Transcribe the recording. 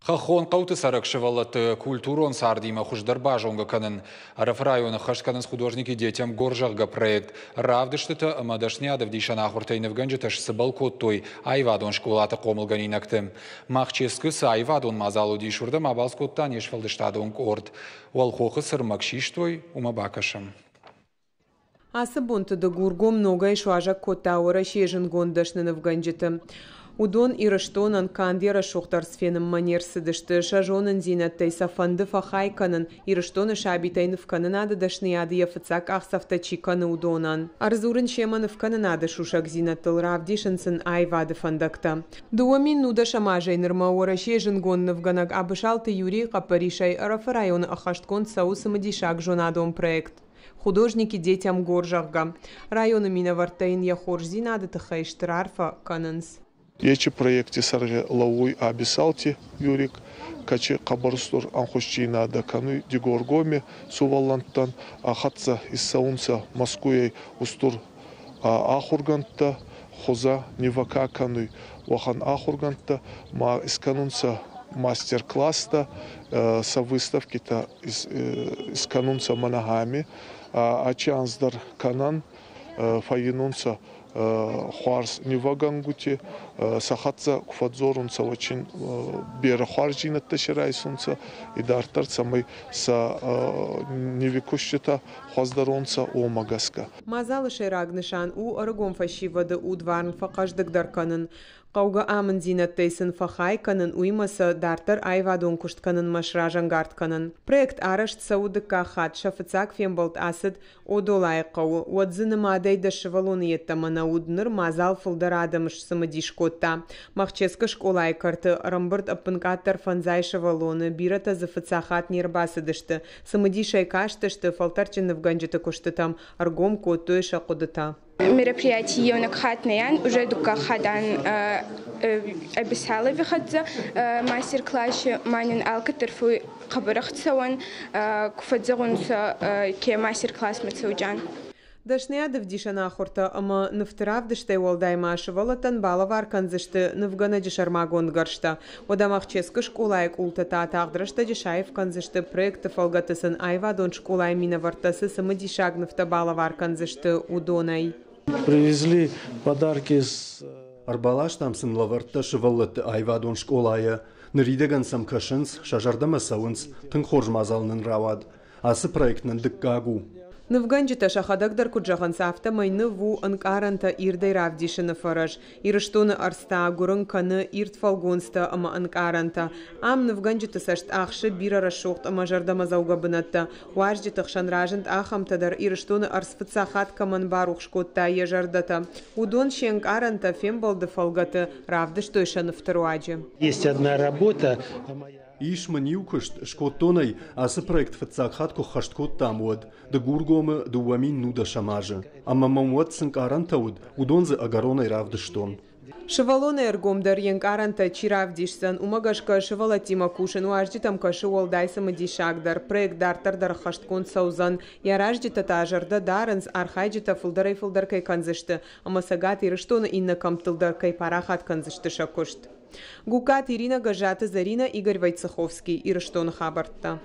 Хӕххон хъӕуты цӕрӕг сывӕллӕтты культурон цардимӕ хуыздӕр базонгӕ кӕнын. Ӕрӕфы районы ӕххӕст кӕнынц «Художники детям гор», зӕгъгӕ, проект. Равдыстытӕ ӕмӕ дӕсныйад ӕвдисӕн ахуыртӕй нывгӕнджытӕ сцыбӕл кодтой аивадон скъолаты хъомылгӕнинӕгты. Махческы цы аивадон мадзал уыдис, уырдӕм абалц кодта не сфӕлдыстадон къорд. Уӕлхохы цы рмӕг систой, уымӕ бакӕсӕм. Ацы бонты Дыгургом ногӕй суазӕг кодта Уӕрӕсейы зындгонд дӕсны нывгӕнджыты. Уыдон Ирыстонӕн канд йӕ рӕсугъд ӕрдз фенынмӕ не рцыдысты, сӕ зонындзинӕдтӕй сӕ фӕнды фӕхай кӕнын, Ирыстоны сабитӕй нывкӕнынады дӕсныйады йӕ фыццаг къахдзӕфтӕ чи кӕны, уыдонӕн. Ӕрдзурын семӕ нывкӕнынады сусӕгдзинӕдтыл, равдисын сын аивады фӕндӕгтӕ. 2019 азӕй нырмӕ Уӕрӕсейы зындгонд нывгӕнӕг Абысалты Юрийы хъӕппӕрисӕй Ӕрӕфы районы ӕххӕстгонд цӕуы цымыдисаг зонадон проект «Художники детям гор», зӕгъгӕ. Районы минӕвӕрттӕ йын йӕ хорздзинады тыххӕй стыр арфӕ кӕнынц. Ечи проекти сӕргъи лӕууй Абисалти Юрик, кӕци хъӕбӕр устур ӕнхусдзийнадӕ кӕнуй Дигоргоми сувӕллӕнттӕн, ӕ хӕццӕ иссӕунцӕ Мӕскуйӕй устур ахургӕндтӕ, хузӕ нивӕ ка кӕнуй, уӕхӕн ахургӕндтӕ ма искӕнунцӕ мастер-класстӕ, сӕ выставкитӕ искӕнунцӕ мӕнӕ ами. Ачи анз дӕр кӕнӕн, фӕййинунцӕ хуарз нивӕгӕнгути, сӕ хӕццӕ ку фӕдздзорунцӕ, уӕд син берӕ хуарздзийнӕдтӕ си райсунцӕ, идарддӕр цӕмӕй сӕ ниви куститӕ хуӕздӕр уонцӕ, уомӕ гӕсгӕ. Мадзалы сӕйраг нысан у ӕрыгон фӕсивӕды удварн фӕхъӕздыгдӕр кӕнын, хъӕугӕ амынддзинӕдтӕй сын фӕхай кӕнын, уыимӕ сӕ дарддӕр аивадон куыст кӕнынмӕ сразӕнгард кӕнын. Проект арӕзт цӕуы дыккаг хатт, сӕ фыццаг фембӕлд ацыд Одолайы хъӕуы, уӕд дзы нымадӕй 10 сывӕллоны йеддӕмӕ нӕ уыд, ныр мадзал фылдӕр адӕмы сцымыдис кодта. Махческы скъолайы кӕрты ӕрӕмбырд ӕппынкъаддӕр 50 сывӕллоны, бирӕтӕ дзы фыццаг хатт не рбацыдысты. Цымыдисӕй кастысты фӕлтӕрдджын нывгӕнджыты куыстытӕм, ӕргом кодтой сӕ хъуыдытӕ. Мероприятий еунӕг хатт нӕ ан, уже дуккаг хатт Абисалови хӕццӕ мастер-класси ма нин алкӕддӕр хъӕбӕр ӕхцӕуӕн, ку фӕззӕгъунцӕ, ке мастер-классмӕ цӕуджан. Дӕсныйады ӕвдисӕн ахуыртӕ ӕмӕ нывты равдыстӕй уӕлдай ма сывӕллӕттӕн балӕвар кӕндзысты нывгӕнӕджы сӕрмагонд гӕрзтӕ. Уӕдӕ Махческы скъолайы къултӕ та тагъд рӕстӕджы саив кӕндзысты, проекты фӕлгӕты сын аивадон скъолайы минӕвӕрттӕ цы цымыдисаг нывтӕ балӕвар кӕндзысты, уыдонӕй. Привезли подарки с Ӕрбаластам сын лӕвӕрттӕ сывӕллӕтты аивадон скъолайӕ. Ныридӕгӕн сӕм кӕсынц, сӕ зӕрдӕмӕ цӕуынц, тынг хорз мадзал нын рауад. Ацы проект нын дыккаг у. Нывгӕнджытӕ сӕхӕдӕг дӕр куыд зӕгъынц, афтӕмӕй ныв у ӕнкъарӕнтӕ ирдӕй равдисыны фӕрӕз. Ирыстоны ӕрдз та гуырын кӕны ирд фӕлгонцтӕ ӕмӕ ӕнкъарӕнтӕ. Ам нывгӕнджыты цӕст ахсы бирӕ рӕсугъд ӕмӕ зӕрдӕмӕдзӕугӕ бынӕттӕ. Уазджыты хсӕн разынд ахӕмтӕ дӕр, Ирыстоны ӕрдз фыццаг хатт кӕмӕн барухс кодта йӕ зӕрдӕтӕ. Уыдон се нкъарӕнтӕ фембӕлды фӕлгӕты равдыстой сӕ нывты руаджы. Есть одна работа. Ис мын иу куыст, скодтон ӕй, ацы проект фыццаг хатт куы ххӕст кодтам, уӕд, Дыгургомы 2019 азы. Ӕмӕ мӕм уӕд цы нкъарӕнтӕ уыд, уыдон дзы ӕгӕронӕй равдыстон. Сывӕллоны ӕргомдӕр йе нкъарӕнтӕ чи равдисдзӕн, уымӕ гӕсгӕ сывӕллӕттимӕ кусын уазджытӕм кӕсы уӕлдай цымыдисагдӕр. Проект дарддӕр дӕр ӕххӕстгонд цӕудзӕн. Йӕ аразджытӕ та зӕрдӕ дарынц, архайджытӕ фылдӕрӕй-фылдӕр кӕй кӕндзысты ӕмӕ Цӕгат Ирыстоны иннӕ кӕмттыл дӕр кӕй парахат кӕндзысты сӕ куыст. Гугкаты Иринӕ, Гӕззаты Зӕринӕ, Игорь Войцеховский. Ирыстоны хабӕрттӕ.